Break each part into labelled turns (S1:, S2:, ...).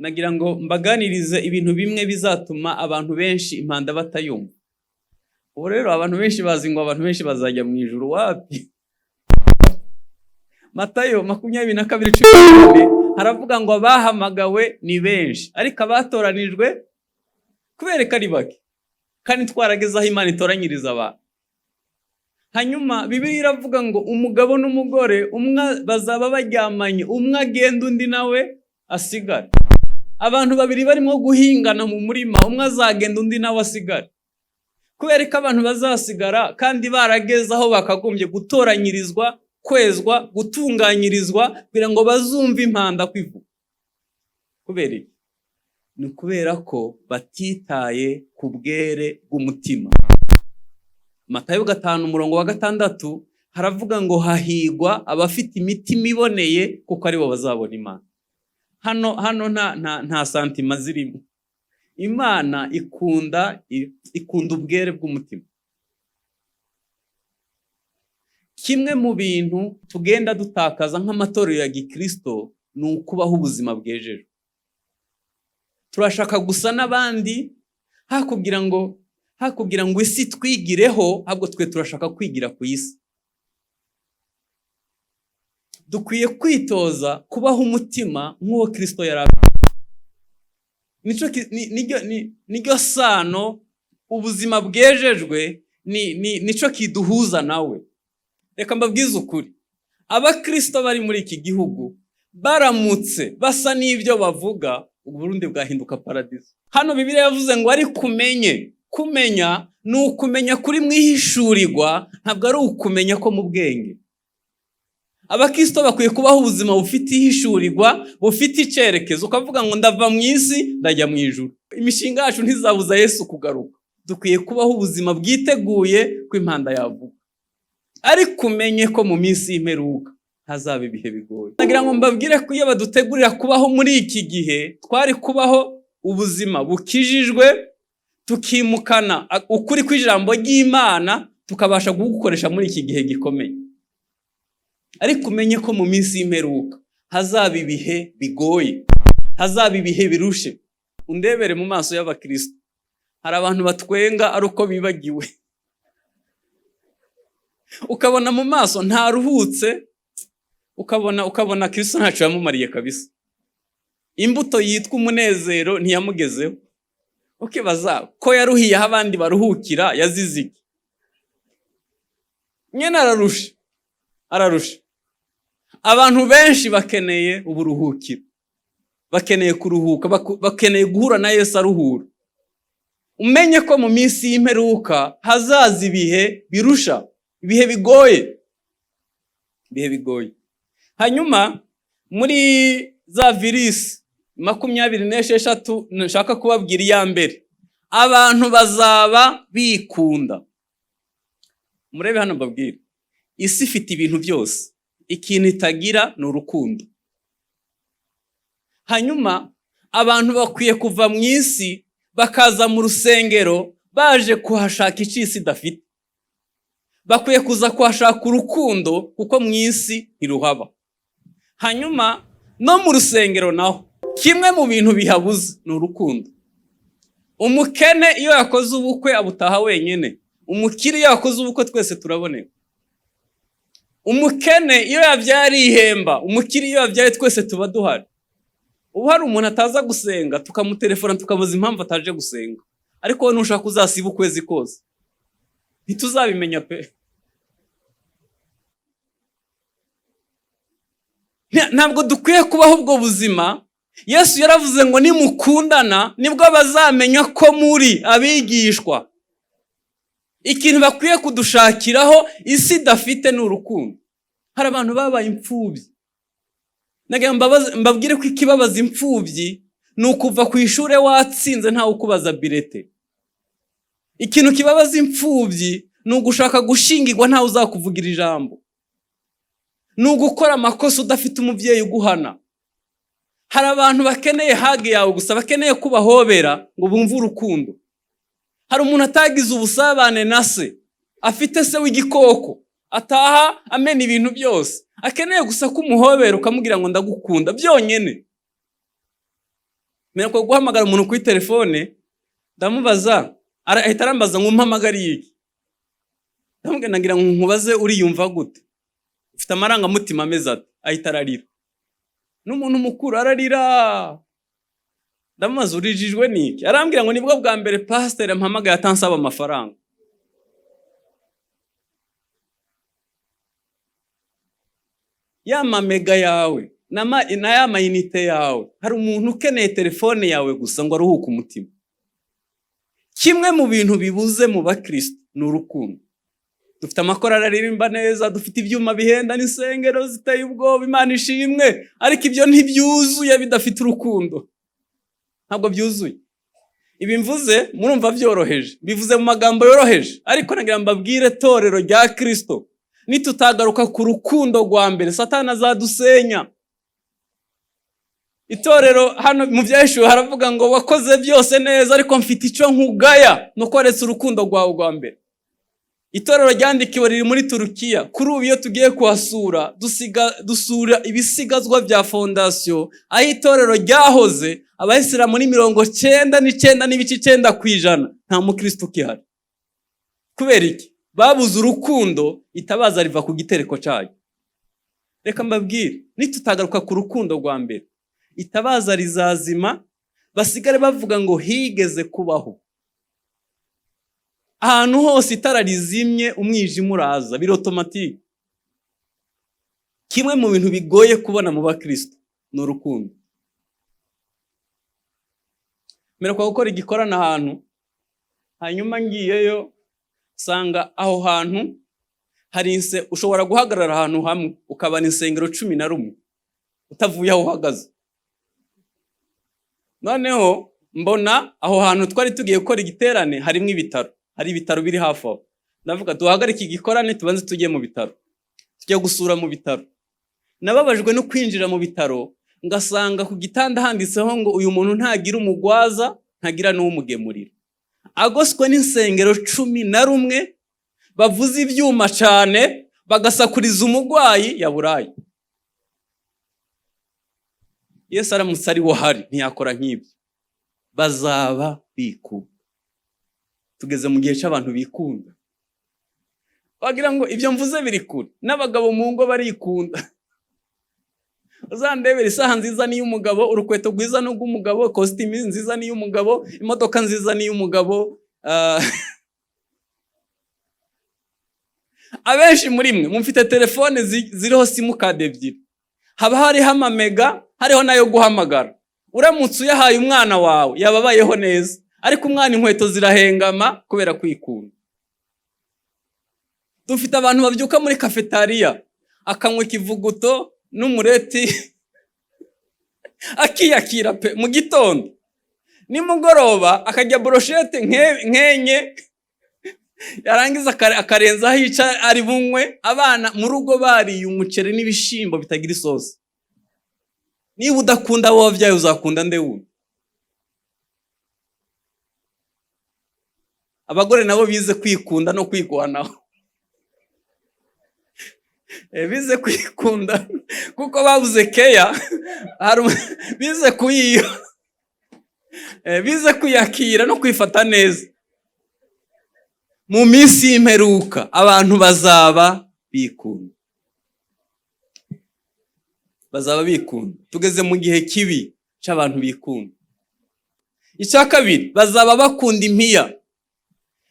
S1: Nagira ngo mbaganirize ibintu bimwe bizatuma abantu benshi impanda batayumva. Ubu rero abantu benshi bazi ngo abantu benshi bazajya mu ijuru, wapi? Matayo 22:14 haravuga ngo abahamagawe ni benshi, ariko abatoranijwe kubereka ari bake, kandi twarageze aho Imana itoranyiriza abantu. Hanyuma Bibiliya iravuga ngo umugabo n'umugore umwe bazaba baryamanye, umwe agenda undi nawe asigare. Abantu babiri barimo guhingana mu murima, umwe azagenda undi nawe asigare. Kubera ko abantu bazasigara kandi barageze aho bakagombye gutoranyirizwa, kwezwa, gutunganyirizwa kugira ngo bazumve impanda kwivuga. Kubera iki? Ni ukubera ko batitaye ku bwere bw'umutima. Matayo 5 umurongo wa 6 haravuga ngo hahigwa abafite imitima iboneye kuko aribo bazabona Imana. Hano nta sentiments zirimo. Imana ikunda ubwere bw'umutima. Kimwe mu bintu tugenda dutakaza nk'amatorero ya gikristo ni ukubaho ubuzima bwejejwe. Turashaka gusa n'abandi, hakugira ngo isi twigireho, ahubwo twe turashaka kwigira ku isi. Dukwiye kwitoza kubaho umutima nk'uwo Kristo yari afite. Niryo sano ubuzima bwejejwe nico kiduhuza nawe. Reka mbabwize ukuri, abakristo bari muri iki gihugu baramutse basa n'ibyo bavuga, Uburundi bwahinduka paradiso. Hano Bibiliya yavuze ngo ariko umenye. Kumenya ni ukumenya kuri mwihishurirwa, ntabwo ari ukumenya ko mu bwenge. Abakristo bakwiye kubaho ubuzima bufite ihishurirwa, bufite icyerekezo, ukavuga ngo ndava mu isi ndajya mu ijuru. Imishinga yacu ntizabuza Yesu kugaruka. Dukwiye kubaho ubuzima bwiteguye ko impanda yavuga. Ariko umenye ko mu minsi y'imperuka hazaba ibihe bigoye. Nagira ngo mbabwire ko iyo badutegurira kubaho muri iki gihe, twari kubaho ubuzima bukijijwe, tukimukana ukuri kw'ijambo ry'Imana, tukabasha kugukoresha muri iki gihe gikomeye. Ariko umenye ko mu minsi y'imperuka hazaba ibihe bigoye, hazaba ibihe birushe. Undebere mu maso y'abakristo, hari abantu batwenga ari uko bibagiwe, ukabona mu maso ntaruhutse, ukabona Kristo ntacyo yamumariye kabisa. Imbuto yitwa umunezero ntiyamugezeho. Ukibaza ko yaruhiye aho abandi baruhukira, yazize iki? Nyine ararusha, ararusha. Abantu benshi bakeneye uburuhukiro, bakeneye kuruhuka, bakeneye guhura na Yesu aruhura. Umenye ko mu minsi y'imperuka hazaza ibihe birusha, ibihe bigoye, ibihe bigoye. Hanyuma muri za virisi 26 nshaka kubabwira, iya mbere, abantu bazaba bikunda. Murebe hano mbabwire, isi ifite ibintu byose, ikintu itagira ni urukundo. Hanyuma abantu bakwiye kuva mu isi bakaza mu rusengero baje kuhashaka icyo isi idafite. Bakwiye kuza kuhashaka urukundo kuko mu isi ntiruhaba. Hanyuma no mu rusengero naho kimwe mu bintu bihabuze ni urukundo. Umukene iyo yakoze ubukwe abutaha wenyine, umukire iyo yakoze ubukwe twese turaboneka. Umukene iyo yabyaye arihemba, umukire iyo yabyaye twese tuba duhari. Ubu hari umuntu ataza gusenga, tukamutelefona tukabuza impamvu ataje gusenga, ariko wowe ntushaka uzasiba ukwezi kose, ntituzabimenya pe. Ntabwo dukwiye kubaho ubwo buzima. Yesu yaravuze ngo nimukundana nibwo bazamenya ko muri abigishwa. Ikintu bakwiye kudushakiraho isi idafite ni urukundo. Hari abantu babaye imfubyi. Nagira mbabwire ko ikibabaza imfubyi ni ukuva ku ishuri watsinze ntawe ukubaza bulletin. Ikintu kibabaza imfubyi ni ugushaka gushingirwa ntawe uzakuvugira ijambo, ni ugukora amakosa udafite umubyeyi uguhana. Hari abantu bakeneye hug yawe gusa, bakeneye ko ubahobera ngo bumve urukundo. Hari umuntu atagize ubusabane na se, afite se w'igikoko, ataha amena ibintu byose, akeneye gusa ko umuhobera ukamubwira ngo ndagukunda byonyine. Mperuka guhamagara umuntu kuri telefone, ndamubaza, ahita arambaza ngo umpamagariye iki? Ndamubwira, nagira ngo nkubaze uriyumva gute, ufite amarangamutima ameze ate? Ahita ararira. N'umuntu mukuru ararira. Ndamubaza urijijwe n'iki? Arambwira ngo nibwo bwa mbere pasiteri ampamagaye atansaba amafaranga. Ya mamega yawe na ya mayinite yawe, hari umuntu ukeneye telefone yawe gusa ngo aruhuke umutima. Kimwe mu bintu bibuze mu bakristo ni urukundo. Dufite amakorali aririmba neza, dufite ibyuma bihenda n'insengero ziteye ubwoba, Imana ishimwe, ariko ibyo ntibyuzuye bidafite urukundo. Ntabwo byuzuye. Ibi mvuze murumva byoroheje, bivuze mu magambo yoroheje, ariko nagira mbabwire torero rya Kristo, nitutagaruka ku rukundo rwa mbere, Satani azadusenya. Itorero hano mu Byahishuwe haravuga ngo wakoze byose neza, ariko mfite icyo nkugaya, nuko waretse urukundo rwawe rwa mbere. Itorero ryandikiwe riri muri Turukiya. Kuri ubu iyo tugiye kuhasura, dusura ibisigazwa bya fondasiyo aho itorero ryahoze. Abayisilamu ni 99.9%, nta mukristo ukihari. Kubera iki? Babuze urukundo, itabaza riva ku gitereko cyayo. Reka mbabwire, nitutagaruka ku rukundo rwa mbere, itabaza rizazima, basigare bavuga ngo higeze kubaho. Ahantu hose itara rizimye umwijima uraza, biri automatique. Kimwe mu bintu bigoye kubona mu bakristo ni urukundo. Mperuka gukora igikorana ahantu, hanyuma ngiyeyo nsanga aho hantu hari ushobora guhagarara ahantu hamwe ukabana insengero 11 utavuye aho uhagaze. Noneho mbona aho hantu twari tugiye gukora igiterane harimo ibitaro, hari ibitaro biri hafi aho. Ndavuga duhagarike igikorane tubanze tujye mu bitaro, tujya gusura mu bitaro. Nababajwe no kwinjira mu bitaro ngasanga ku gitanda handitseho ngo uyu muntu ntagira umugwaza, ntagira n'uwumugemurira. Agoswe n'insengero 11 bavuza ibyuma cyane bagasakuriza umugwayi yaburaye. Yesu aramutse ari wo hari ntiyakora nk'ibyo. Bazaba bikunda. Tugeze mu gihe cy'abantu bikunda, wagira ngo ibyo mvuze biri kure. N'abagabo mu ngo barikunda. Uzandebera isaha nziza ni iy'umugabo, urukweto rwiza ni urw'umugabo, kositimu nziza ni iy'umugabo, imodoka nziza ni iy'umugabo. Abenshi muri mwe mufite telefone ziriho simukadi ebyiri, haba hariho amamega, hariho n'ayo guhamagara. Uramutse uyahaye umwana wawe yaba abayeho neza, ariko umwana inkweto zirahengama kubera kwikunda. Dufite abantu babyuka muri kafetariya akanywa ikivuguto n'umureti akiyakira pe mu gitondo, nimugoroba akajya brochette nkenye, yarangiza akarenzaho icyo ari bunywe. Abana mu rugo bariye umuceri n'ibishimbo bitagira isosi. Niba udakunda abo wabyaye uzakunda nde wundi? Abagore nabo bize kwikunda no kwigwanaho. Bize kwikunda kuko babuze keya, bize kuyiyo, bize kwiyakira no kwifata neza. Mu minsi y'imperuka abantu bazaba bikunda, bazaba bikunda. Tugeze mu gihe kibi cy'abantu bikunda. Icya kabiri, bazaba bakunda impiya.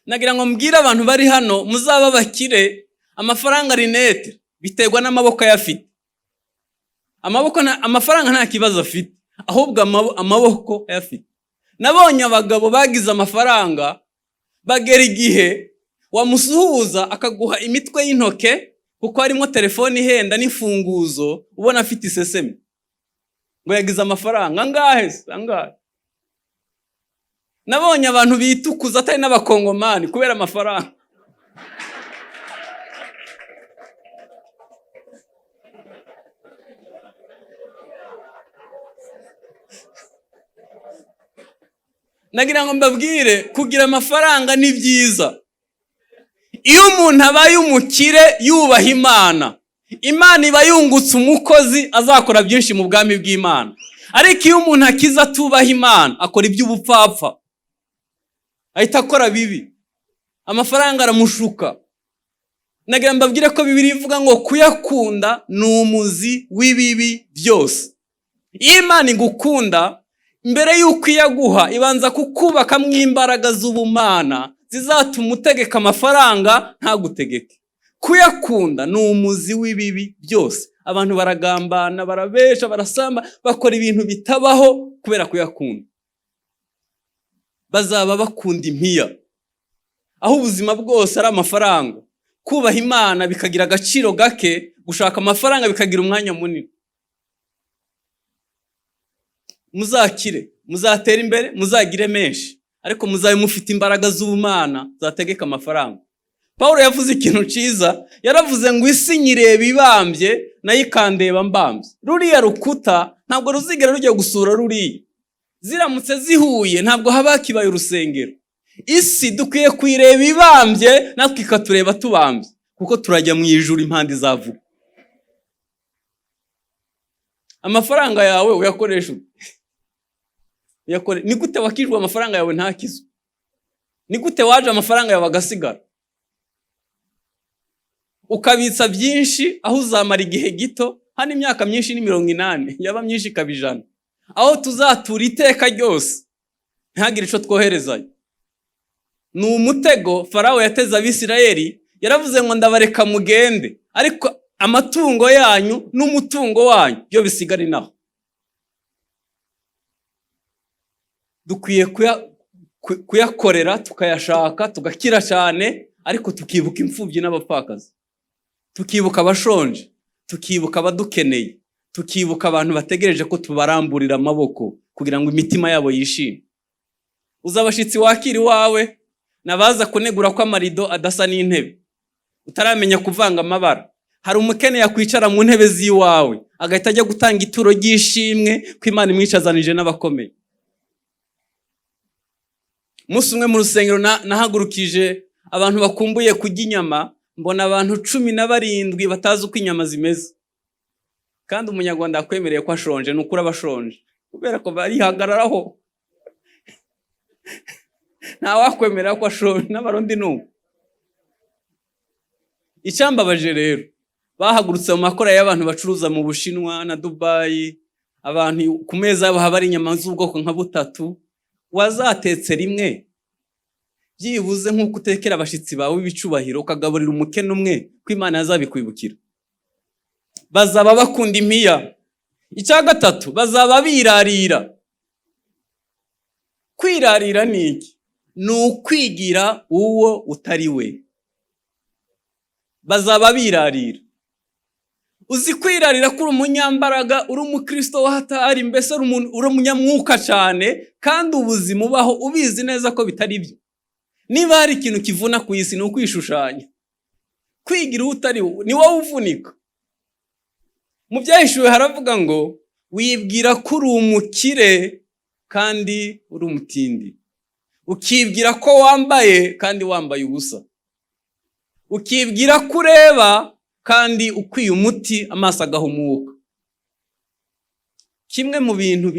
S1: Nagira ngo mbwire abantu bari hano, muzaba bakire, amafaranga rinete biterwa n'amaboko ayafite. Amafaranga nta kibazo afite, ahubwo amaboko ayafite. Nabonye abagabo bagize amafaranga bagera igihe wamusuhuza akaguha imitwe y'intoke, kuko harimo telefone ihenda n'imfunguzo, ubona afite iseseme ngo yagize amafaranga angahe se? Angahe? Nabonye abantu bitukuza atari n'abakongomani kubera amafaranga. Nagira ngo mbabwire, kugira amafaranga ni byiza. Iyo umuntu abaye umukire yubaha Imana, Imana iba yungutse umukozi azakora byinshi mu bwami bw'Imana. Ariko iyo umuntu akiza atubaha Imana, akora iby'ubupfapfa, ahita akora bibi, amafaranga aramushuka. Nagira mbabwire ko Bibiliya ivuga ngo kuyakunda ni umuzi w'ibibi byose. Iyo Imana igukunda, mbere y'uko iyaguha ibanza kukubakamo imbaraga z'ubumana zizatuma utegeka amafaranga ntagutegeke. Kuyakunda ni umuzi w'ibibi byose. Abantu baragambana, barabesha, barasamba, bakora ibintu bitabaho kubera kuyakunda. Bazaba bakunda impiya, aho ubuzima bwose ari amafaranga. Kubaha Imana bikagira agaciro gake, gushaka amafaranga bikagira umwanya munini. Muzakire, muzatere imbere, muzagire menshi, ariko muzabe mufite imbaraga z'ubumana zategeka amafaranga. Paul yavuze ikintu cyiza, yaravuze ngo isi nyireba ibambye, nayo ikandeba mbambye. Ruriya rukuta ntabwo ruzigera rujya gusura ruriya. Ziramutse zihuye ntabwo haba hakibaye urusengero. Isi dukwiye kuyireba ibambye, natwe ikatureba tubambye, kuko turajya mu ijuru impande izavuga. Amafaranga yawe uyakoresha ute? Ni gute wakijwe amafaranga yawe ntakizwe? Ni gute waje amafaranga yawe agasigara? Ukabitsa byinshi aho uzamara igihe gito. Hano imyaka myinshi ni 80, yaba myinshi ikaba 100, aho tuzatura iteka ryose ntihagire icyo twoherezayo. Ni umutego Farawo yateze Abisirayeli. Yaravuze ngo ndabareka mugende, ariko amatungo yanyu n'umutungo wanyu byo bisigare inaho. Dukwiye kuyakorera, tukayashaka, tugakira cyane, ariko tukibuka imfubyi n'abapfakazi, tukibuka abashonje, tukibuka abadukeneye, tukibuka abantu bategereje ko tubaramburira amaboko kugira ngo imitima yabo yishime. Uza abashyitsi wakira iwawe nabaza kunegura ko amarido adasa n'intebe, utaramenya kuvanga amabara. Hari umukene yakwicara mu ntebe z'iwawe agahita ajya gutanga ituro ry'ishimwe ko Imana imwicazanije n'abakomeye. Umunsi umwe mu rusengero nahagurukije abantu bakumbuye kurya inyama, mbona abantu 17 batazi uko inyama zimeze. Kandi umunyarwanda yakwemereye ko ashonje, ni ukuri aba ashonje kubera ko barihagararaho. Ntawakwemerera ko ashonje, n'Abarundi ni uko. Icyambabaje rero, bahagurutse mu makora y'abantu bacuruza mu Bushinwa na Dubayi, abantu ku meza yabo haba hari inyama z'ubwoko nka butatu. Wazatetse rimwe byibuze nk'uko utekera abashyitsi bawe b'icubahiro, ukagaburira umukene umwe, ko Imana yazabikwibukira. Bazaba bakunda impiya. Icya gatatu, bazaba birarira. Kwirarira ni iki? Ni ukwigira uwo utari we. Bazaba birarira. Uzi kwirarira ko uri umunyambaraga, uri umukristo w'ahatari, mbese uri umunyamwuka cyane, kandi ubuzima ubaho ubizi neza ko bitari byo. Niba hari ikintu kivuna ku isi ni ukwishushanya. Kwigira uwo utari we, ni wowe uvunika. Mu Byahishuwe haravuga ngo wibwira ko uri umukire kandi uri umutindi, ukibwira ko wambaye kandi wambaye ubusa, ukibwira ko ureba kandi ukwiye umuti amaso agahumuka. Kimwe mu bintu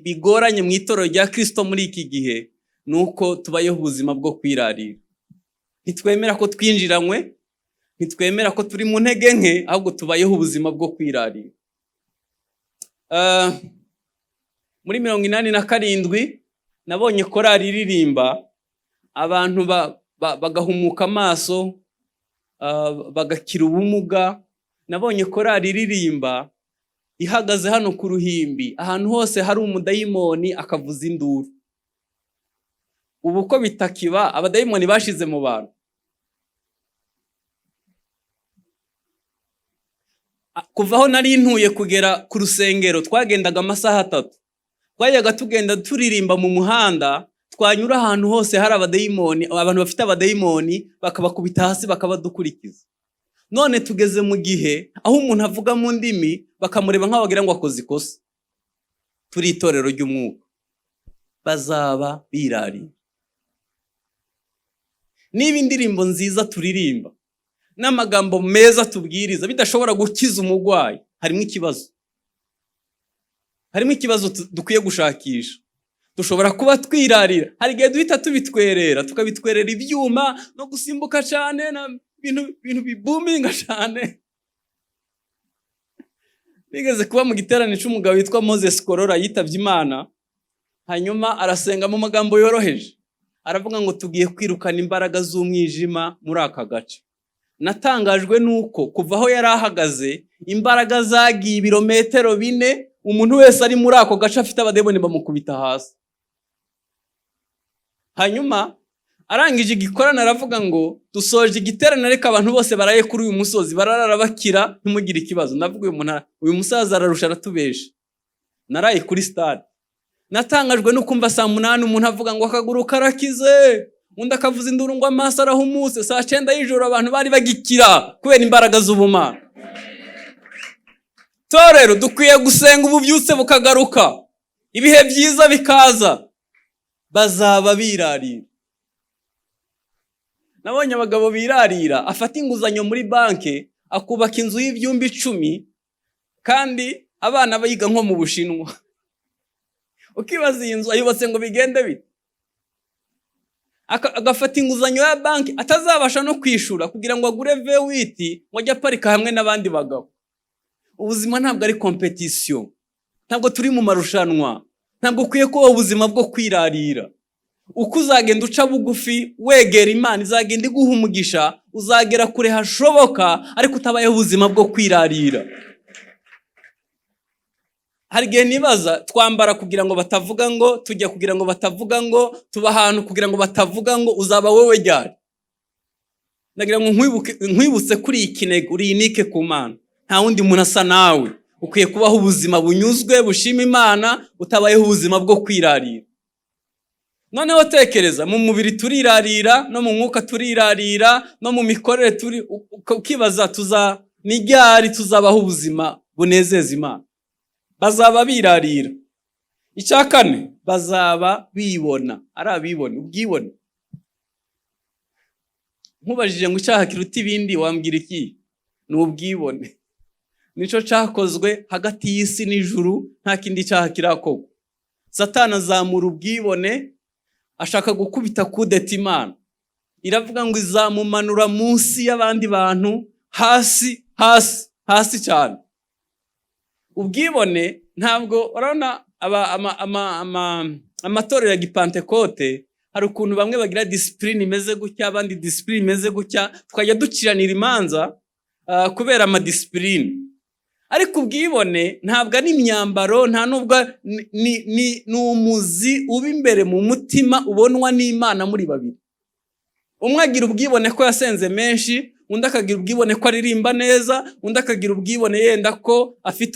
S1: bigoranye mu itorero rya Kristo muri iki gihe ni uko tubayeho ubuzima bwo kwirarira. Ntitwemera ko twinjiranywe, ntitwemera ko turi mu ntege nke, ahubwo tubayeho ubuzima bwo kwirarira. Muri 87 nabonye korali iririmba, abantu bagahumuka amaso, bagakira ubumuga. Nabonye korali iririmba ihagaze hano ku ruhimbi, ahantu hose hari umudayimoni akavuza induru. Ubu ko bitakiba, abadayimoni bashize mu bantu. Kuva aho nari ntuye kugera ku rusengero twagendaga amasaha 3. Twajyaga tugenda turirimba mu muhanda, twanyura ahantu hose hari abadayimoni, abantu bafite abadayimoni bakabakubita hasi bakabadukurikiza. None tugeze mu gihe aho umuntu avuga mu ndimi bakamureba nk'aho wagira ngo akoze ikosa. Turi itorero ry'umwuka. Bazaba birariye. Niba indirimbo nziza turirimba n'amagambo meza tubwiriza bidashobora gukiza umurwayi, harimo ikibazo. Harimo ikibazo dukwiye gushakisha. Dushobora kuba twirarira, hari igihe duhita tubitwerera, tukabitwerera ibyuma no gusimbuka cyane na bintu bibuminga cyane. Nigeze kuba mu giterane cy'umugabo witwa Moses Korora, yitabye Imana, hanyuma arasenga mu magambo yoroheje, aravuga ngo tugiye kwirukana imbaraga z'umwijima muri aka gace. Natangajwe nuko kuva aho yari ahagaze imbaraga zagiye ibirometero 4, umuntu wese ari muri ako gace afite abademoni bamukubita hasi. Hanyuma arangije igikorana aravuga ngo dusoje igiterane, ariko abantu bose baraye kuri uyu musozi bararara bakira, ntimugire ikibazo. Ndavuga uyu muntu, uyu musaza ararusha, aratubesha. Naraye kuri stade, natangajwe no kumva saa 8 umuntu avuga ngo akaguru karakize, undi akavuza induru ngo amaso arahumutse. Saa 9 y'ijoro abantu bari bagikira kubera imbaraga z'ubumana. Torero, dukwiye gusenga ububyutse bukagaruka, ibihe byiza bikaza. Bazaba birarira. Nabonye abagabo birarira, afata inguzanyo muri banki akubaka inzu y'ibyumba 10, kandi abana biga nko mu Bushinwa. Ukibaza iyi nzu ayubatse ngo bigende bite? Agafata inguzanyo ya banki atazabasha no kwishura kugira ngo agure V8 ngo ajye aparika hamwe n'abandi bagabo. Ubuzima ntabwo ari compétition, ntabwo turi mu marushanwa, ntabwo ukwiye kubaho ubuzima bwo kwirarira. Uko uzagenda uca bugufi wegera Imana, izagenda iguha umugisha, uzagera kure hashoboka, ariko utabayeho ubuzima bwo kwirarira. Hari igihe nibaza, twambara kugira ngo batavuga ngo, tujya kugira ngo batavuga ngo, tuba ahantu kugira ngo batavuga ngo, uzaba wowe ryari? Ndagira ngo nkwibutse kuri iyi kinege, uri unique ku Mana, nta wundi muntu asa nawe. Ukwiye kubaho ubuzima bunyuzwe, bushima Imana, utabayeho ubuzima bwo kwirarira. Noneho tekereza, mu mubiri turirarira, no mu mwuka turirarira, no mu mikorere turi, ukibaza tuza ni ryari tuzabaho ubuzima bunezeza Imana? Bazaba birarira. Icya kane, bazaba bibona, ari abibone, ubwibone. Nkubajije ngo icyaha kiruta ibindi wambwira iki? Ni ubwibone. Nico cyakozwe hagati y'isi n'ijuru, nta kindi cyaha kirakorwa. Satani azamura ubwibone, ashaka gukubita kudeta Imana. Iravuga ngo izamumanura munsi y'abandi bantu, hasi hasi hasi cyane. Ubwibone ntabwo, urabona amatorero ya gipantekote, hari ukuntu bamwe bagira discipline imeze gutya, abandi discipline imeze gutya, tukajya duciranira imanza kubera ama discipline. Ariko ubwibone ntabwo ari imyambaro, nta nubwo ni umuzi uba imbere mu mutima ubonwa n'Imana muri babiri. Umwe agira ubwibone ko yasenze menshi, undi akagira ubwibone ko aririmba neza, undi akagira ubwibone yenda ko afite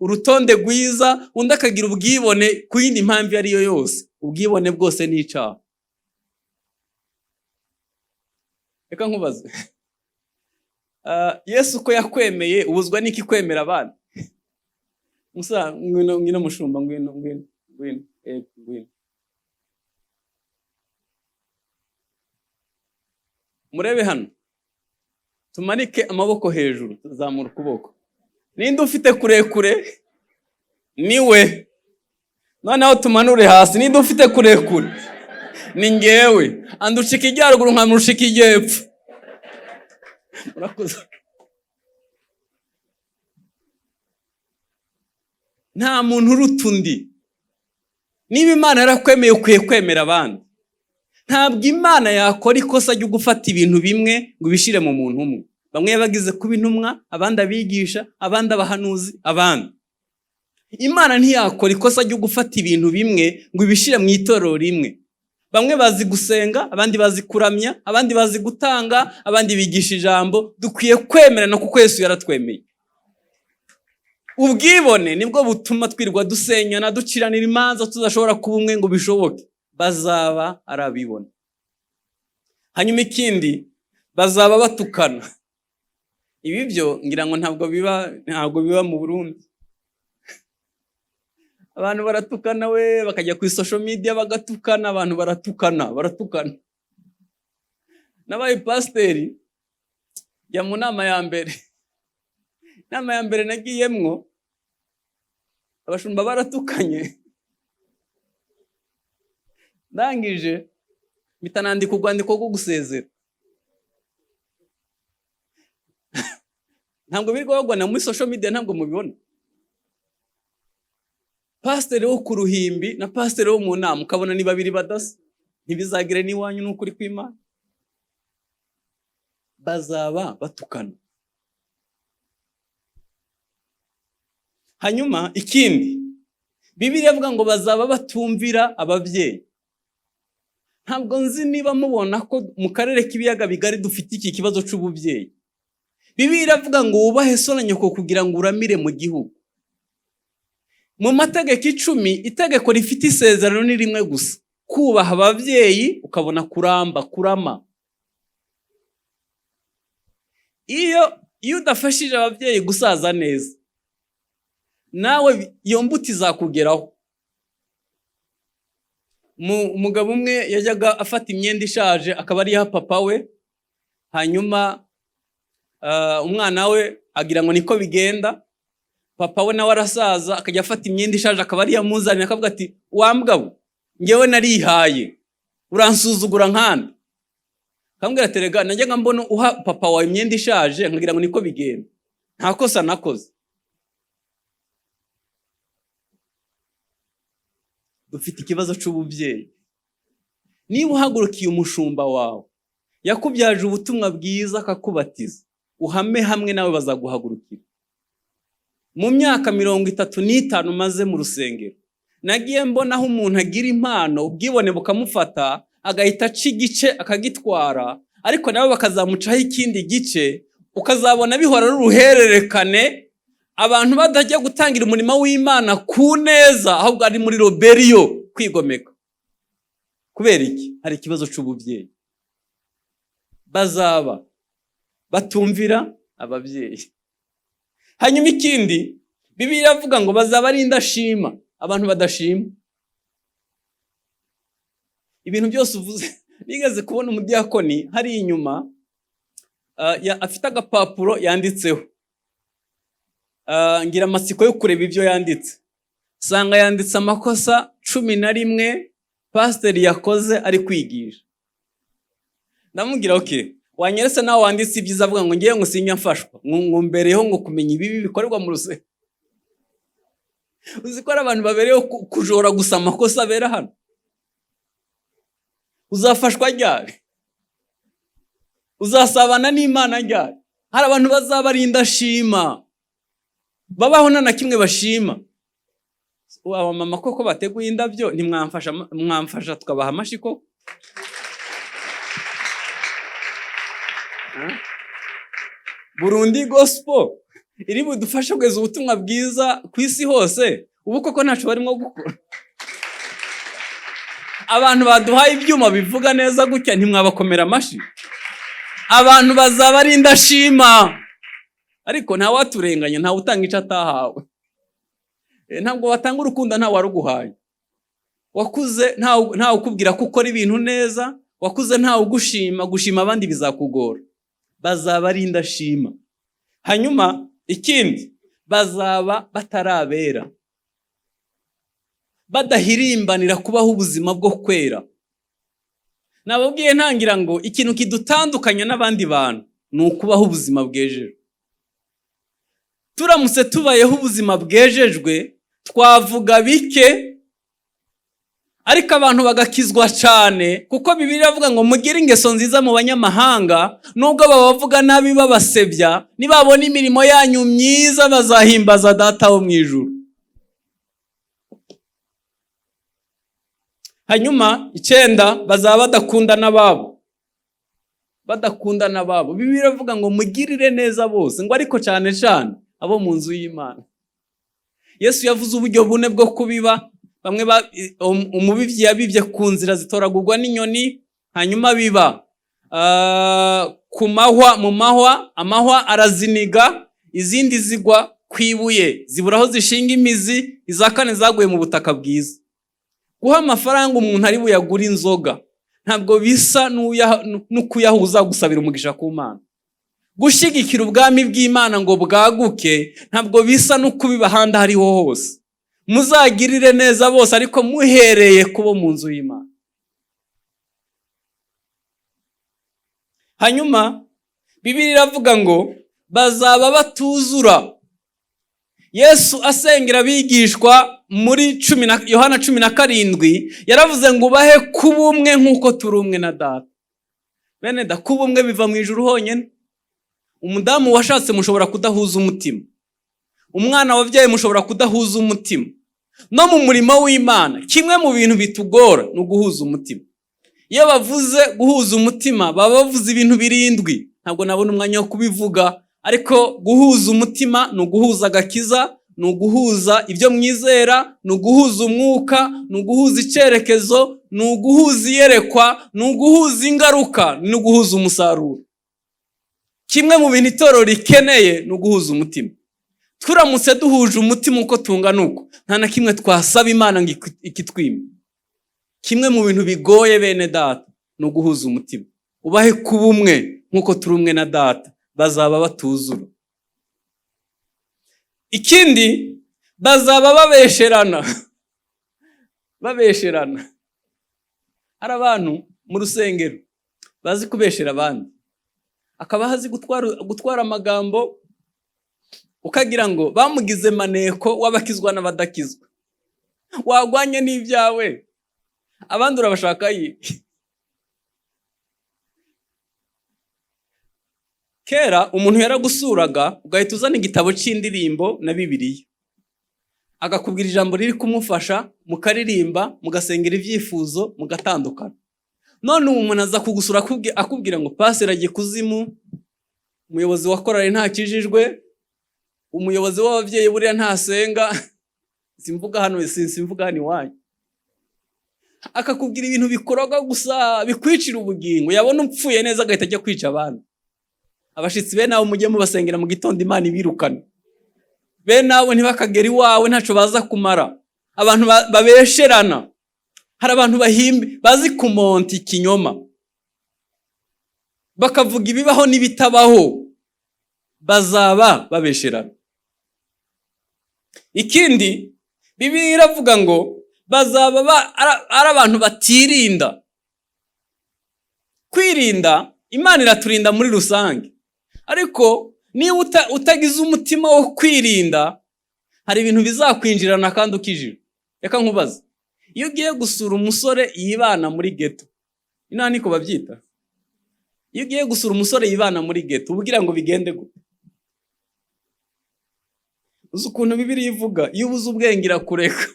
S1: urutonde rwiza, undi akagira ubwibone ku yindi mpamvu iyo ari yo yose. Ubwibone bwose ni icyaha. Reka nkubaze, Yesu ko yakwemeye, ubuzwa n'iki kwemera abandi? Musa, ngwino, ngwino mushumba, ngwino, ngwino, ngwino, ngwino. Murebe hano, tumanike amaboko hejuru, tuzamura ukuboko. Ninde ufite kurekure? Niwe. Noneho tumanure hasi, ninde ufite kurekure? Ni ngewe. Andusha ikijyaruguru nkamurusha ikijyepfo. Murakoze. Nta muntu uruta undi. Niba Imana yarakwemeye, ukwiye kwemera abandi. Ntabwo Imana yakora ikosa ryo gufata ibintu bimwe ngo ibishyire mu muntu umwe. Bamwe yabagize kuba intumwa, abandi abigisha, abandi abahanuzi, abandi. Imana ntiyakora ikosa ryo gufata ibintu bimwe ngo ibishyire mu itorero rimwe. Bamwe bazi gusenga, abandi bazi kuramya, abandi bazi gutanga, abandi bigisha ijambo. Dukwiye kwemerana kuko Yesu yaratwemeye. Ubwibone nibwo butuma twirwa dusenyana, duciranira imanza, tudashobora kuba umwe ngo bishoboke. Bazaba ari abibone. Hanyuma ikindi, bazaba batukana. Ibi byo ngira ngo ntabwo biba mu Burundi. Abantu baratukana we, bakajya kuri social media bagatukana, abantu baratukana, baratukana. Nabaye pasiteri, njya mu nama ya mbere. Inama ya mbere nagiyemwo, Abashumba baratukanye. Ndangije mpita nandika urwandiko rwo gusezera. Ntabwo birirwa bagwana muri social media, ntabwo mubibona. Pasiteri wo ku ruhimbi na pasiteri wo mu nama ukabona ni babiri badasa. Ntibizagire n'iwanyu n'ukuri kw'Imana. Bazaba batukana. Hanyuma ikindi, Bibiliya ivuga ngo bazaba batumvira ababyeyi. Ntabwo nzi niba mubona ko mu karere k'ibiyaga bigari dufite iki kibazo c'ububyeyi. Bibiliya iravuga ngo wubahe so na nyoko kugira ngo uramire mu gihugu. Mu mategeko 10, itegeko rifite isezerano ni rimwe gusa, kubaha ababyeyi ukabona kuramba, kurama. Iyo udafashije ababyeyi gusaza neza, nawe iyo mbuto izakugeraho. Umugabo umwe yajyaga afata imyenda ishaje akaba ari iya papa we, hanyuma umwana we agira ngo niko bigenda. Papa we nawe arasaza akajya afata imyenda ishaje akaba ari iyamuzanira, akavuga ati wa mugabo ngewe narihaye uransuzugura nkande. Akamubwira ati rega najyaga mbona uha papa wawe imyenda ishaje nkagira ngo niko bigenda, nta kosa nakoze. Dufite ikibazo c'ububyeyi. Niba uhagurukiye umushumba wawe yakubyaje ubutumwa bwiza akakubatiza, uhame hamwe nawe bazaguhagurukira. Mu myaka 35 maze mu rusengero, nagiye mbona aho umuntu agira impano ubwibone bukamufata agahita aca igice akagitwara, ariko nabo bakazamucaho ikindi gice, ukazabona bihora ari uruhererekane, abantu badajya gutangira umurimo w'Imana ku neza, ahubwo ari muri roberiyo kwigomeka. Kubera iki? Hari ikibazo c'ububyeyi. Bazaba batumvira ababyeyi. Hanyuma ikindi, Bibiliya iravuga ngo bazaba ari indashima, abantu badashima. Ibintu byose uvuze, nigeze kubona umudiyakoni hari inyuma, afite agapapuro yanditseho. Ngira amatsiko yo kureba ibyo yanditse. Sanga yanditse amakosa 11 pasiteri yakoze ari kwigisha. Ndamubwira okay, wanyeretse nawe wanditse ibyiza, avuga ngo ngiye ngo sinya mfashwa, ngo mbereho ngo kumenya ibibi bikorerwa mu rusengero. Uzi ko ari abantu babereyeho kujora gusa amakosa abera hano. Uzafashwa ryari? Uzasabana n'Imana ryari? Hari abantu bazaba ari indashima, babaho nta na kimwe bashima. Aba mama koko bateguye indabyo, ntimwamfasha, mwamfasha tukabaha amashyi koko? Burundi Gospel iri budufashe kugeza ubutumwa bwiza ku isi hose, ubu koko ntaco barimo gukora. Abantu baduhaye ibyuma bivuga neza gutya ntimwabakomera amashyi? Abantu bazaba ari indashima, ariko nta waturenganya, nta utanga icyo atahawe. Ntabwo watanga urukundo nta waruguhaye. Wakuze nta ukubwira ko ukora ibintu neza, wakuze nta ugushima, gushima abandi bizakugora. Bazaba ari indashima. Hanyuma ikindi, bazaba batarabera, badahirimbanira kubaho ubuzima bwo kwera. Nababwiye ntangira ngo ikintu kidutandukanya n'abandi bantu ni ukubaho ubuzima bwejejwe. Turamutse tubayeho ubuzima bwejejwe, twavuga bike ariko abantu bagakizwa cyane, kuko Bibiliya iravuga ngo mugire ingeso nziza mu banyamahanga, nubwo babavuga nabi babasebya, nibabona imirimo yanyu myiza bazahimbaza Data wo mu ijuru. Hanyuma 9, bazaba badakunda n'ababo. Badakunda n'ababo. Bibiliya iravuga ngo mugirire neza bose, ngo ariko cyane cyane abo mu nzu y'Imana. Yesu yavuze uburyo bune bwo kubiba. Bamwe umubibyi yabibye ku nzira zitoragurwa n'inyoni, hanyuma biba ku mahwa, mu mahwa, amahwa araziniga, izindi zigwa ku ibuye zibura aho zishinga imizi, iza kane zaguye mu butaka bwiza. Guha amafaranga umuntu ari buyagure inzoga ntabwo bisa n'ukuyahuza gusabira umugisha ku Mana. Gushyigikira ubwami bw'Imana ngo bwaguke ntabwo bisa no kubiba ahandi aho ariho hose. Muzagirire neza bose, ariko muhereye kubo mu nzu y'Imana. Hanyuma Bibiliya iravuga ngo bazaba batuzura. Yesu asengera abigishwa muri Yohana 17 yaravuze ngo ubahe kuba umwe nk'uko turi umwe na data. Bene da, kuba umwe biva mu ijuru honyine. Umudamu washatse mushobora kudahuza umutima, umwana wabyaye mushobora kudahuza umutima. No mu murimo w'Imana kimwe mu bintu bitugora ni uguhuza umutima. Iyo bavuze guhuza umutima baba bavuze ibintu 7, ntabwo nabona umwanya wo kubivuga, ariko guhuza umutima ni uguhuza agakiza, ni uguhuza ibyo mwizera, ni uguhuza umwuka, ni uguhuza icyerekezo, ni uguhuza iyerekwa, ni uguhuza ingaruka, ni uguhuza umusaruro. Kimwe mu bintu itorero rikeneye ni uguhuza umutima. Turamutse duhuje umutima uko tungana uko, nta na kimwe twasaba Imana ngo ikitwime. Kimwe mu bintu bigoye bene data ni uguhuza umutima. Ubahe kuba umwe nk'uko turi umwe na data, bazaba batuzura. Ikindi, bazaba babesherana. Babesherana. Hari abantu mu rusengero bazi kubeshera abandi, akaba azi gutwara amagambo, ukagira ngo bamugize maneko w'abakizwa n'abadakizwa. Wagwanye n'ibyawe, abandi urabashaka yiki? Kera umuntu yaragusuraga ugahita uzana igitabo cy'indirimbo na Bibiliya, agakubwira ijambo riri kumufasha, mukaririmba, mugasengera ibyifuzo, mugatandukana. None ubu umuntu aza kugusura akubwira ngo pastor agiye kuzimu, umuyobozi wa korali ntakijijwe, umuyobozi w'ababyeyi buriya ntasenga, simvuga hano, simvuga hano iwanyu. Akakubwira ibintu bikoroga gusa bikwicira ubugingo, yabona upfuye neza agahita ajya kwica abandi. Abashitsi bene abo mujye mubasengera mu gitondo Imana ibirukana. Bene abo ntibakagera iwawe, ntaco baza kumara. Abantu babesherana. Hari abantu bahimbe bazi kumonta ikinyoma, bakavuga ibibaho n'ibitabaho, bazaba babesherana. Ikindi Bibiliya iravuga ngo bazaba ari abantu batirinda. Kwirinda, Imana iraturinda muri rusange, ariko niba utagize umutima wo kwirinda, hari ibintu bizakwinjirana kandi ukijijwe. Reka nkubaze, iyo ugiye gusura umusore yibana muri ghetto, inaha niko babyita, iyo ugiye gusura umusore yibana muri ghetto, uba ugira ngo bigende gute? Uzi ukuntu Bibiliya ivuga, iyo ubuze ubwenge irakureka.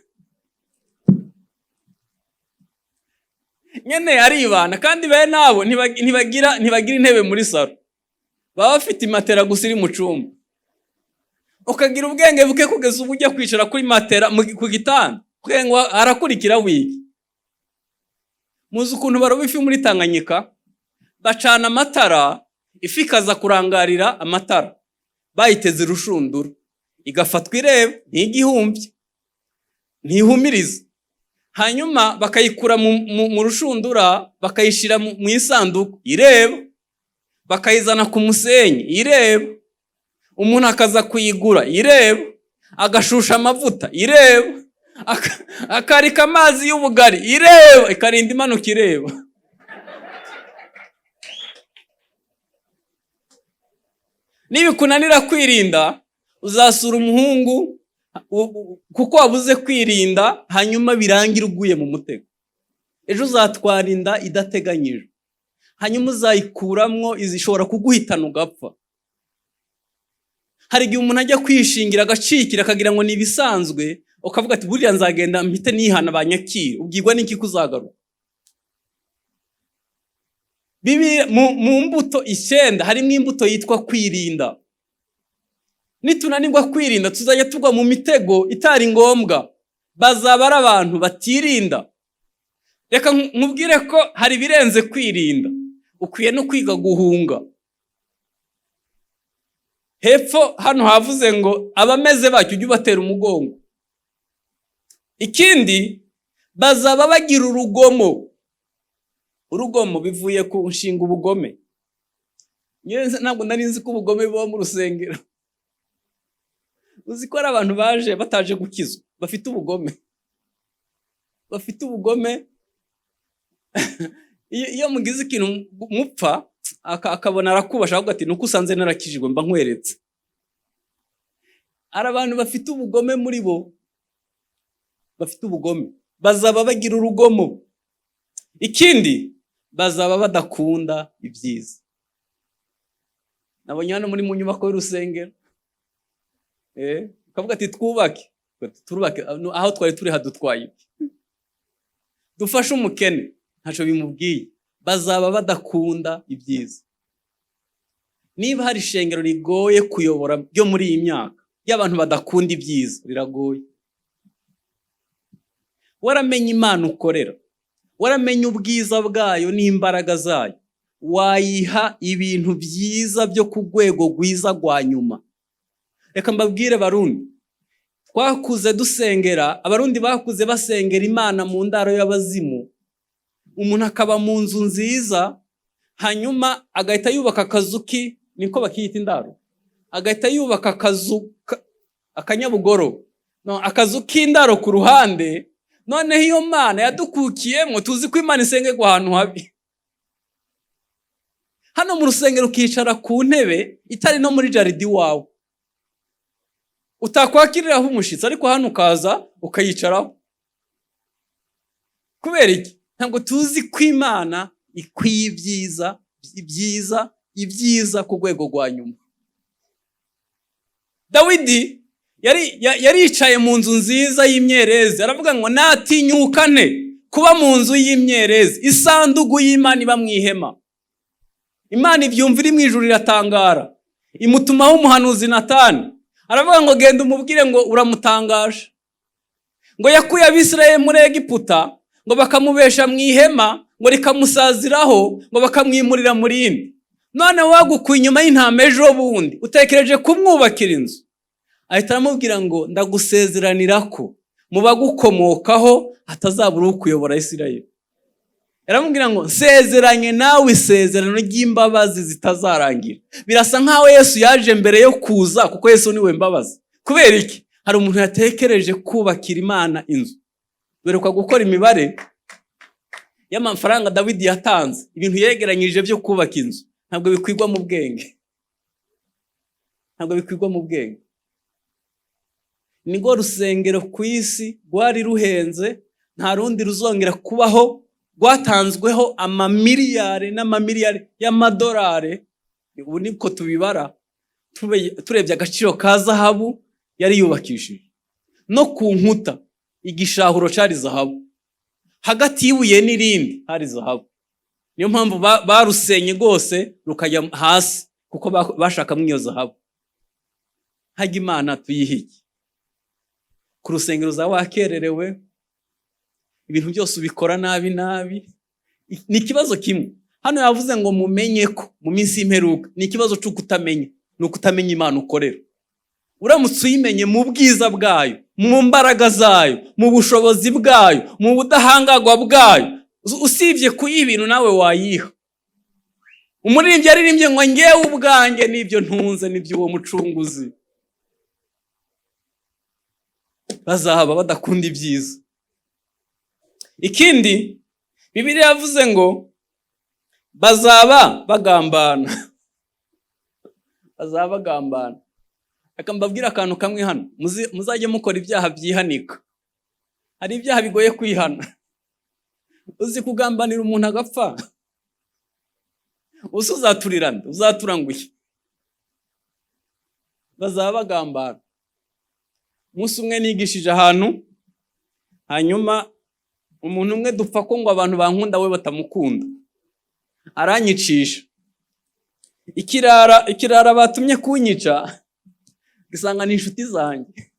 S1: Nyene aribana, kandi bene abo ntibagira intebe muri salo, baba bafite imatera gusa iri mu cumba. Ukagira ubwenge buke kugeza ubu ujya kwicara kuri matera ku gitanda, ngo arakurikira wiki. Muzi ukuntu baroba ifi muri Tanganyika, bacana amatara, ifi ikaza kurangarira amatara, bayiteze urushundura, igafatwa ireba, ntigihumbye, ntihumiriza. Hanyuma bakayikura mu rushundura, bakayishira mu isanduku ireba, bakayizana ku musenyi ireba, umuntu akaza kuyigura ireba, agashusha amavuta ireba, akarika amazi y'ubugari ireba, ikarinda imanuka ireba. Nibikunanira kwirinda, uzasura umuhungu kuko wabuze kwirinda, hanyuma birangira uguye mu mutego. Ejo uzatwara inda idateganyijwe, hanyuma uzayikuramwo izishobora kuguhitana ugapfa. Hari igihe umuntu ajya kwishingira agacikira akagira ngo ni ibisanzwe, ukavuga ati buriya nzagenda mpite nihana banyakire, ubwirwa n'iki kuzagaruka? Bibiliya mu mbuto 9 harimo imbuto yitwa kwirinda. Nitunanirwa kwirinda tuzajya tugwa mu mitego itari ngombwa. Bazaba ari abantu batirinda. Reka nkubwire ko hari ibirenze kwirinda, ukwiye no kwiga guhunga. Hepfo hano havuze ngo abameze batyo ujye ubatera umugongo. Ikindi, bazaba bagira urugomo. Urugomo bivuye ku nshinga ubugome. Ntabwo nari nzi ko ubugome buba mu rusengero. Uzi ko ari abantu baje bataje gukizwa, Bafite ubugome, bafite ubugome. Iyo mugize ikintu mupfa, akabona arakubasha, ahubwo ati: "Nuko usanze narakijijwe, mba nkweretse." Hari abantu bafite ubugome muri bo, bafite ubugome, bazaba bagira urugomo. Ikindi, bazaba badakunda ibyiza. Nabonye hano muri mu nyubako y'urusengero, ukavuga ati: "Twubake, turubake, aho twari turi hadutwaye iki? Dufashe umukene," ntacyo bimubwiye. Bazaba badakunda ibyiza. Niba hari ishengero rigoye kuyobora ryo muri iyi myaka y'abantu badakunda ibyiza, riragoye. Waramenye Imana ukorera, waramenye ubwiza bwayo n'imbaraga zayo, wayiha ibintu byiza byo ku rwego rwiza rwa nyuma. Reka mbabwire, Barundi twakuze dusengera, Abarundi bakuze basengera Imana mu ndaro y'abazimu. Umuntu akaba mu nzu nziza, hanyuma agahita yubaka akazu ki, niko bakiyita indaro, agahita yubaka akazu akanyabugoro, no, akazu k'indaro ku ruhande. Noneho iyo Mana yadukukiyemo, tuzi ko Imana isengerwa ahantu habi. Hano mu rusengero ukicara ku ntebe itari no muri jardin iwawe, utakwakiriraho umushyitsi, ariko hano ukaza ukayicaraho. Kubera iki? Ntabwo tuzi ko Imana ikwiye ibyiza, ibyiza, ibyiza ku rwego rwa nyuma. Dawidi yaricaye mu nzu nziza y'imyerezi, aravuga ngo: "Natinyuka nte kuba mu nzu y'imyerezi, isanduku y'Imana iba mu ihema?" Imana ibyumva iri mu ijuru, iratangara, imutumaho umuhanuzi Natani. Aravuga ngo: "Genda umubwire ngo uramutangaje, ngo yakuye Abisirayeli muri Egiputa, ngo bakamubesha mu ihema, ngo rikamusaziraho, ngo bakamwimurira mu rindi. None wagukuye inyuma y'intama ejo bundi, utekereje kumwubakira inzu?" Ahita aramubwira ngo: "Ndagusezeranira ko mu bagukomokaho hatazabura ukuyobora Isirayeli." Aramubwira ngo: "Nsezeranye nawe isezerano ry'imbabazi zitazarangira." Birasa nk'aho Yesu yaje mbere yo kuza, kuko Yesu niwe mbabazi. Kubera iki? Hari umuntu yatekereje kubakira Imana inzu. Berekwa gukora imibare y'amafaranga Dawidi yatanze, ibintu yegeranyije byo kubaka inzu, ntabwo bikwigwa mu bwenge, ntabwo bikwigwa mu bwenge. Nirwo rusengero ku isi rwari ruhenze, nta rundi ruzongera kubaho, rwatanzweho amamiliyari n'amamiliyari y'amadolari. Ubu niko tubibara, turebye agaciro ka zahabu yari yubakishije, no ku nkuta igishahuro cyari zahabu, hagati y'ibuye n'irindi hari zahabu. Niyo mpamvu barusenye rwose rukajya hasi, kuko bashakamo iyo zahabu. Hajya Imana tuyihe iki? Ku rusengero za wakererewe, ibintu byose ubikora nabi nabi. Ni ikibazo kimwe. Hano yavuze ngo: "Mumenye ko mu minsi y'imperuka." Ni ikibazo cyo kutamenya, ni ukutamenya Imana ukorera. Uramutse uyimenye mu bwiza bwayo, mu mbaraga zayo, mu bushobozi bwayo, mu budahangarwa bwayo, usibye kuyiha ibintu, nawe wayiha. Umuririmbyi yaririmbye ngo: "Ngewe ubwanjye n'ibyo ntunze n'iby'uwo mucunguzi." Bazaba badakunda ibyiza. Ikindi, Bibiliya yavuze ngo bazaba bagambana, bazaba bagambana. Reka mbabwire akantu kamwe hano: muzajye mukora ibyaha byihanika. Hari ibyaha bigoye kwihana. Uzi kugambanira umuntu agapfa? Usa uzaturira nde? Uzatura nguye? Bazaba bagambana. Umunsi umwe nigishije ahantu, hanyuma umuntu umwe dupfa ko ngo abantu bankunda, we batamukunda, aranyicisha. Ikirara batumye kunyica gisanga ni inshuti zanjye.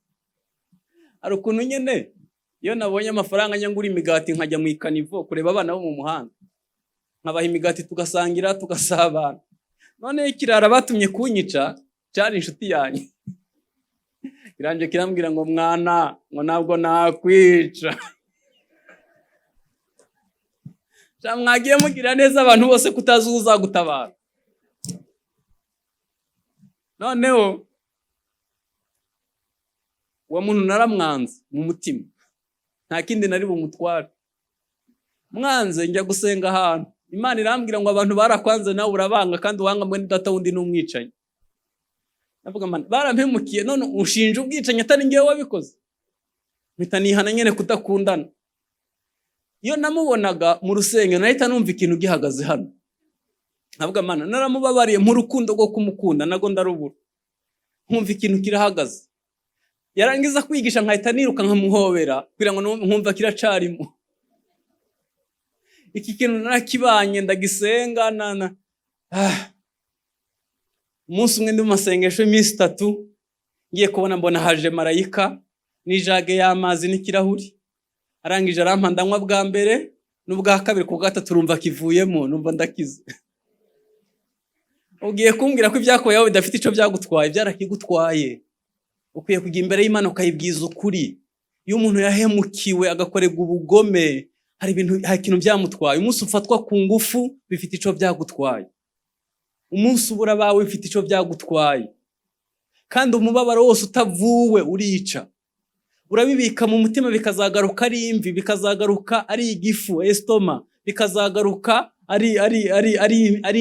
S1: Hari ukuntu nyine iyo nabonye amafaranga njya ngura imigati, nkajya mu ikanivo kureba abana bo mu muhanda, nkabaha imigati, tugasangira, tugasabana. Noneho ikirara batumye kunyica cyari inshuti yanjye. Kiranje kirambwira ngo: "Mwana," ngo, "ntabwo nakwica." Mwagiye mugira neza abantu bose, kutazi uzagutabara. Noneho Uwo muntu naramwanze mu mutima, nta kindi nari bumutware. Mwanze, njya gusenga ahantu, Imana irambwira ngo abantu barakwanze, nawe urabanga, kandi uwanga mwene data wundi ni umwicanyi. Ndavuga: "Mana, barampemukiye, none ushinja ubwicanyi atari ngewe wabikoze." Mpita nihana nyine kudakundana. Iyo namubonaga mu rusengero, nahita numva ikintu gihagaze hano. Nkavuga: "Mana, naramubabariye, nk'urukundo rwo kumukunda nago ndarubura." Nkumva ikintu kirahagaze. Yarangiza kwigisha, nkahita niruka nkamuhobera kugira ngo nkumva kiracarimo. Iki kintu narakibanye, ndagisenga na ah. Umunsi umwe ndi mu masengesho y'iminsi 3, ngiye kubona mbona haje marayika n'ijage y'amazi n'ikirahuri. Arangije arampa, ndanywa bwa mbere n'ubwa kabiri, ku bwa gatatu urumva kivuyemo, numva ndakize. Ugiye kumbwira ko ibyakubayeho bidafite icyo byagutwaye? Byarakigutwaye. Ukwiye kujya imbere y'Imana ukayibwiza ukuri. Iyo umuntu yahemukiwe, agakorerwa ubugome, hari ibintu, hari ikintu byamutwaye. Umunsi ufatwa ku ngufu, bifite icyo byagutwaye. Umunsi ubura abawe, bifite icyo byagutwaye. Kandi umubabaro wose utavuwe urica. Urabibika mu mutima, bikazagaruka ari imvi, bikazagaruka ari igifu, estomac, bikazagaruka ari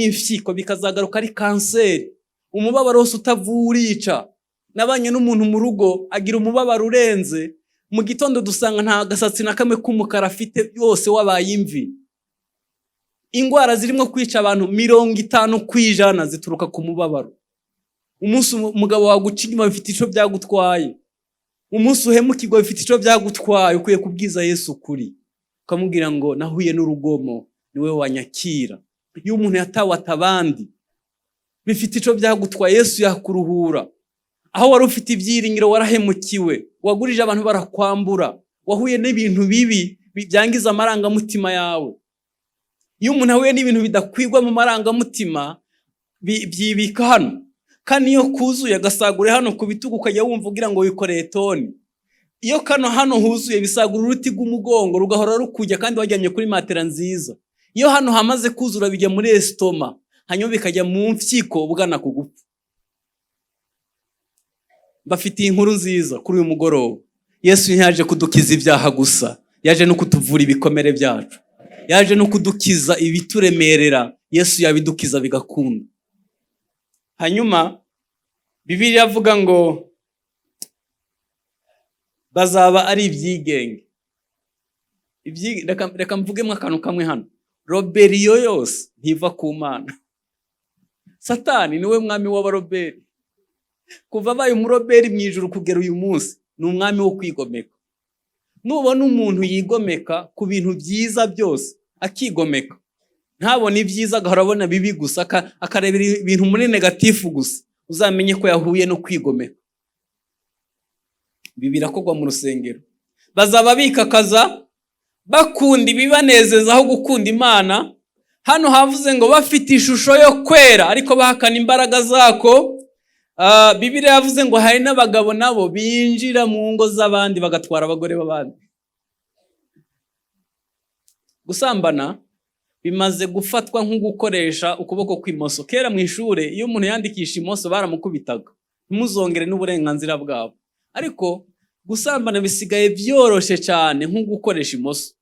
S1: impyiko, bikazagaruka ari kanseri. Umubabaro wose utavuwe urica. Nabanye n'umuntu mu rugo agira umubabaro urenze. Mu gitondo dusanga nta gasatsi na kamwe k'umukara afite, yose wabaye imvi. Indwara zirimo kwica abantu, 50% zituruka ku mubabaro. Umunsi umugabo waguca inyuma, bifite icyo byagutwaye. Umunsi uhemukirwa, bifite icyo byagutwaye. Ukwiye kubwiza Yesu ukuri, ukamubwira ngo nahuye n'urugomo, niwe wanyakira. Iyo umuntu yatawe abandi, bifite icyo byagutwaye. Yesu yakuruhura. Aho wari ufite ibyiringiro warahemukiwe, wagurije abantu barakwambura, wahuye n'ibintu bibi byangiza amarangamutima yawe. Iyo umuntu ahuye n'ibintu bidakwigwa mu marangamutima, byibika hano, kandi iyo kuzuye agasagura hano ku bitugu, ukajya wumva ugira ngo wikoreye toni. Iyo kano hano huzuye, bisagura uruti rw'umugongo, rugahora rukujya kandi wajyanye kuri matera nziza. Iyo hano hamaze kuzura, bijya muri estomac, hanyuma bikajya mu mfyiko, bugana ku gupfa. Mbafitiye inkuru nziza kuri uyu mugoroba: Yesu ntiyaje kudukiza ibyaha gusa, yaje no kutuvura ibikomere byacu, yaje no kudukiza ibituremerera. Yesu yabidukiza bigakunda. Hanyuma Bibiliya iravuga ngo bazaba ari ibyigenge. Reka mvugemo akantu kamwe hano. Rébellion yose ntiva ku Mana. Satani niwe mwami w'abarebelles. Kuva abaye umurebelle mu ijuru kugera uyu munsi, ni umwami wo kwigomeka. Nubona umuntu yigomeka ku bintu byiza byose, akigomeka, ntabone ibyiza, agahora abona bibi gusa, akarebera ibintu muri négatif gusa, uzamenye ko yahuye no kwigomeka. Ibi birakorwa mu rusengero. Bazaba bikakaza, bakunda ibibanezeza aho gukunda Imana. Hano havuze ngo bafite ishusho yo kwera ariko bahakana imbaraga zako. Bibiliya yavuze ngo hari n'abagabo nabo binjira mu ngo z'abandi, bagatwara abagore b'abandi. Gusambana bimaze gufatwa nko gukoresha ukuboko kw'imoso. Kera mu ishuri, iyo umuntu yandikisha imoso baramukubitaga, ntimuzongere n'uburenganzira bwabo. Ariko gusambana bisigaye byoroshye cyane nko gukoresha imoso.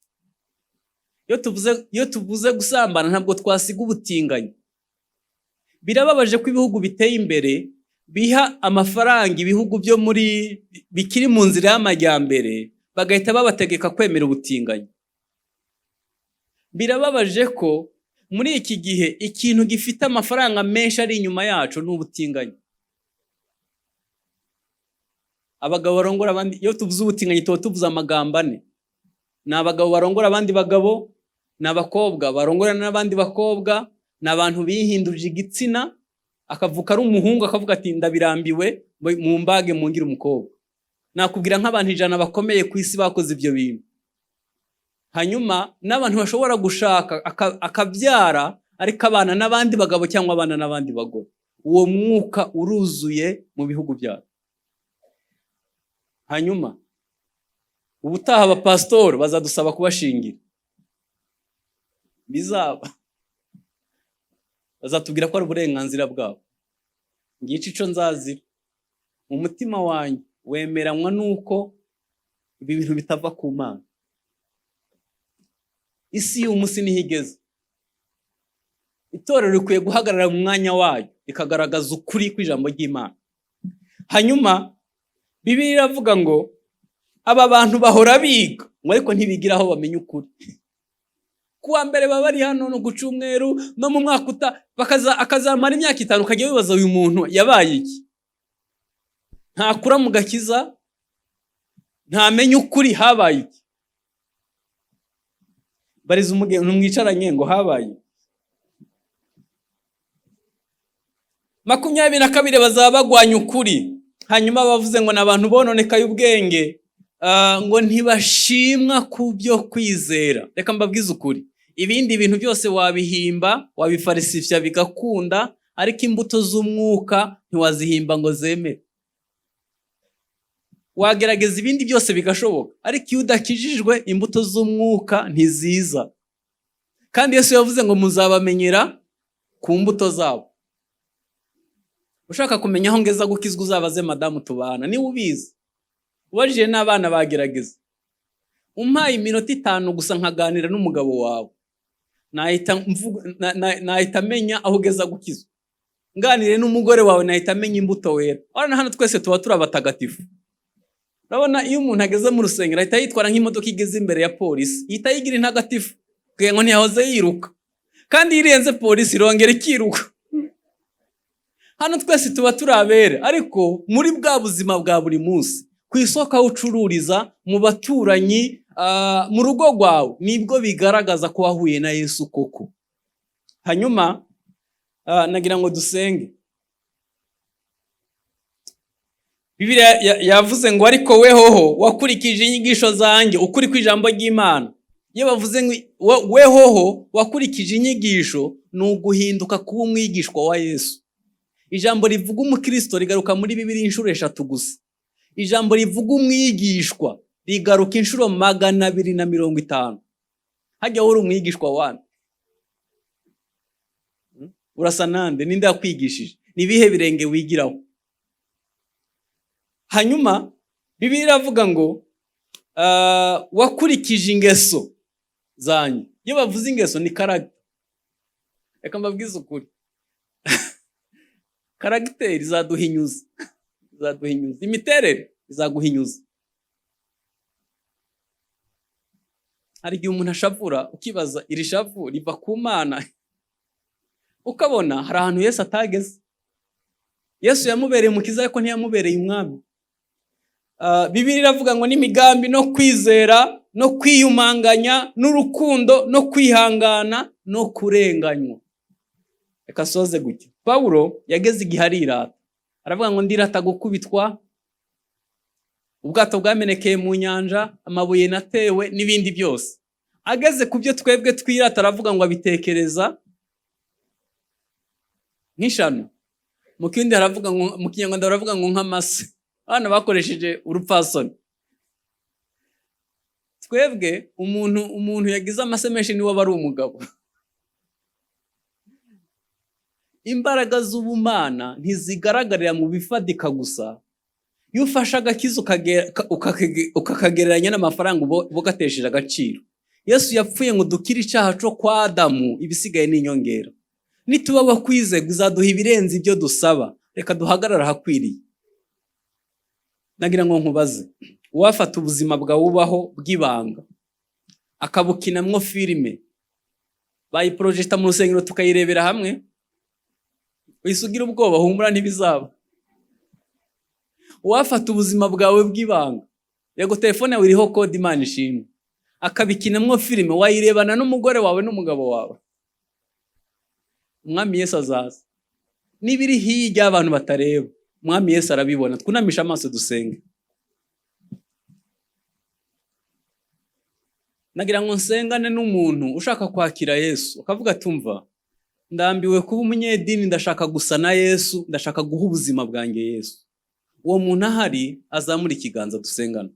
S1: Iyo tuvuze gusambana, ntabwo twasiga ubutinganyi. Birababaje ko ibihugu biteye imbere biha amafaranga ibihugu byo muri bikiri mu nzira y'amajyambere, bagahita babategeka kwemera ubutinganyi. Birababaje ko muri iki gihe ikintu gifite amafaranga menshi ari inyuma yacu ni ubutinganyi. Abagabo barongora abandi. Iyo tuvuze ubutinganyi, tuba tuvuze amagambo ane: ni abagabo barongora abandi bagabo, ni abakobwa barongorana n'abandi bakobwa, ni abantu bihindurije igitsina, akavuka ari umuhungu akavuga ati ndabirambiwe, mu mbage mungire umukobwa. Nakubwira nk'abantu 100 bakomeye ku isi bakoze ibyo bintu. Hanyuma n'abantu bashobora gushaka, akabyara, ariko abana n'abandi bagabo cyangwa abana n'abandi bagore. Uwo mwuka uruzuye mu bihugu byacu. Hanyuma ubutaha abapasitori bazadusaba kubashingira. Bizaba, bazatubwira ko ari uburenganzira bwabo. Ngica ico nzazira mu mutima wanjye. Wemeranywa n'uko ibi bintu bitava ku Mana. Isi y'uyu munsi niho igeze. Itorero rikwiye guhagarara mu mwanya wayo, rikagaragaza ukuri kw'ijambo ry'Imana. Hanyuma Bibiliya iravuga ngo aba bantu bahora biga ngo, ariko ntibigira aho bamenya ukuri. Kuwa mbere baba bari hano, no ku cyumweru, no mu mwaka uta bakaza, akazamara imyaka 5, ukajya wibaza uyu muntu yabaye iki? Ntakura mu gakiza, ntamenya ukuri, habaye iki? Bariza umuntu mwicaranye ngo habaye iki? 22 bazaba bagwanya ukuri. Hanyuma bavuze ngo ni abantu bononekaye ubwenge, ngo ntibashimwa ku byo kwizera. Reka mbabwize ukuri, ibindi bintu byose wabihimba, wabifarisifya bigakunda, ariko imbuto z'umwuka ntiwazihimba ngo zemere. Wagerageza ibindi byose bigashoboka, ariko iyo udakijijwe imbuto z'umwuka ntiziza. Kandi Yesu yavuze ngo muzabamenyera ku mbuto zabo. Ushaka kumenya aho ngeza gukizwa, uzabaze madamu tubana, niba ubizi. Ubajije n'abana bagerageza. Umpaye iminota 5 gusa nkaganira n'umugabo wawe, nahita menya aho ugeza gukizwa. Nganire n'umugore wawe, nahita menya imbuto wera. Urabona hano twese tuba turi abatagatifu. Urabona iyo umuntu ageze mu rusengero ahita yitwara nk'imodoka igeze imbere ya polisi, ihita yigira intagatifu kugira ngo ntiyahoze yiruka, kandi iyo irenze polisi irongera ikiruka. Hano twese tuba turi abere, ariko muri bwa buzima bwa buri munsi, ku isoko aho ucururiza, mu baturanyi, mu rugo rwawe, nibwo bigaragaza ko wahuye na Yesu koko. Hanyuma nagira ngo dusenge. Bibiliya yavuze ngo ariko wehoho wakurikije inyigisho zanjye, ukuri kw'ijambo ry'Imana. Iyo bavuze ngo wehoho wakurikije inyigisho, ni uguhinduka kuba umwigishwa wa Yesu. Ijambo rivuga umukristo rigaruka muri Bibiliya inshuro 3 gusa. Ijambo rivuga umwigishwa rigaruka inshuro 250. Hajya uri umwigishwa wande? Urasa nande? Ninde yakwigishije? Ni ibihe birenge wigiraho? Hanyuma Bibiliya iravuga ngo wakurikije ingeso zanjye. Iyo bavuze ingeso ni character. Reka mbabwize ukuri, caractère izaduhinyuza, izaduhinyuza. Imiterere izaguhinyuza. Hari igihe umuntu ashavura ukibaza iri shavu riva ku Mana, ukabona hari ahantu Yesu atageze. Yesu yamubereye umukiza ariko ntiyamubereye umwami. Bibiliya iravuga ngo n'imigambi no kwizera no kwiyumanganya n'urukundo no kwihangana no kurenganywa. Reka soze gutya. Pawulo yageze igihe arirata, aravuga ngo ndirata gukubitwa, ubwato bwamenekeye mu nyanja, amabuye natewe n'ibindi byose. Ageze ku byo twebwe twirata aravuga ngo abitekereza nk'ishano. Mu kindi haravuga ngo, mu Kinyarwanda baravuga ngo nk'amase. Abana bakoresheje urupfasoni. Twebwe umuntu yagize amase menshi niwe aba ari umugabo. Imbaraga z'ubumana ntizigaragarira mu bifadika gusa. Iyo ufashe agakiza ukakagereranya n'amafaranga uba ugatesheje agaciro. Yesu yapfuye ngo dukire icyaha cyo kwa Adamu, ibisigaye ni inyongera. Nituba abakwizerwa uzaduha ibirenze ibyo dusaba. Reka duhagarare ahakwiriye. Nagira ngo nkubaze, uwafata ubuzima bwawe ubaho bw'ibanga akabukinamwo filime, bayiprojecta mu rusengero tukayirebera hamwe, wisugira ubwoba, humura ntibizaba. Uwafata ubuzima bwawe bw'ibanga, yego telefone yawe iriho code, Imana ishimwe, akabikinamwo filime, wayirebana n'umugore wawe n'umugabo wawe. Umwami Yesu azaza. N'ibiri hirya abantu batareba, Umwami Yesu arabibona. Twunamishe amaso dusenge. Nagira ngo nsengane n'umuntu ushaka kwakira Yesu, akavuga ati umva, ndambiwe kuba umunyedini, ndashaka gusa na Yesu, ndashaka guha ubuzima bwanjye Yesu. Uwo muntu ahari azamura ikiganza dusengane.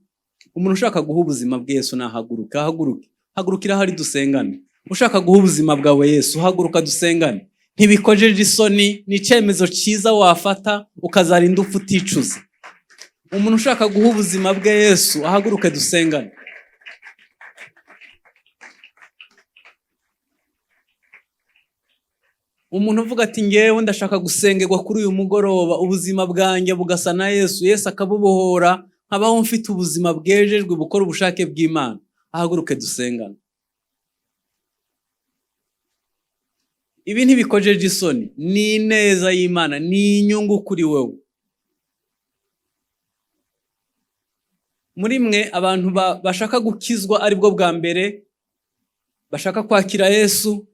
S1: Umuntu ushaka guha ubuzima bwe Yesu nahaguruke, ahaguruke. Hagurukira ahari dusengane. Ushaka guha ubuzima bwawe Yesu, haguruka dusengane. Ntibikojeje isoni, ni icyemezo cyiza wafata ukazarinda upfa uticuza. Umuntu ushaka guha ubuzima bwe Yesu ahaguruke dusengane. Umuntu uvuga ati ngewe ndashaka gusengerwa kuri uyu mugoroba, ubuzima bwanjye bugasa na Yesu, Yesu akabubohora, nkabaho mfite ubuzima bwejejwe bukora ubushake bw'Imana, ahaguruke dusengane. Ibi ntibikojeje isoni, ni ineza y'Imana, ni inyungu kuri wewe. Muri mwe abantu bashaka gukizwa aribwo bwa mbere, bashaka kwakira Yesu,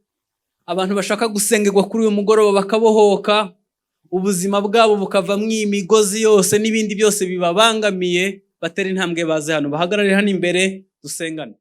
S1: abantu bashaka gusengerwa kuri uyu mugoroba bakabohoka, ubuzima bwabo bukavamwo imigozi yose n'ibindi byose bibabangamiye, batera intambwe baze hano, bahagarare hano imbere dusengane.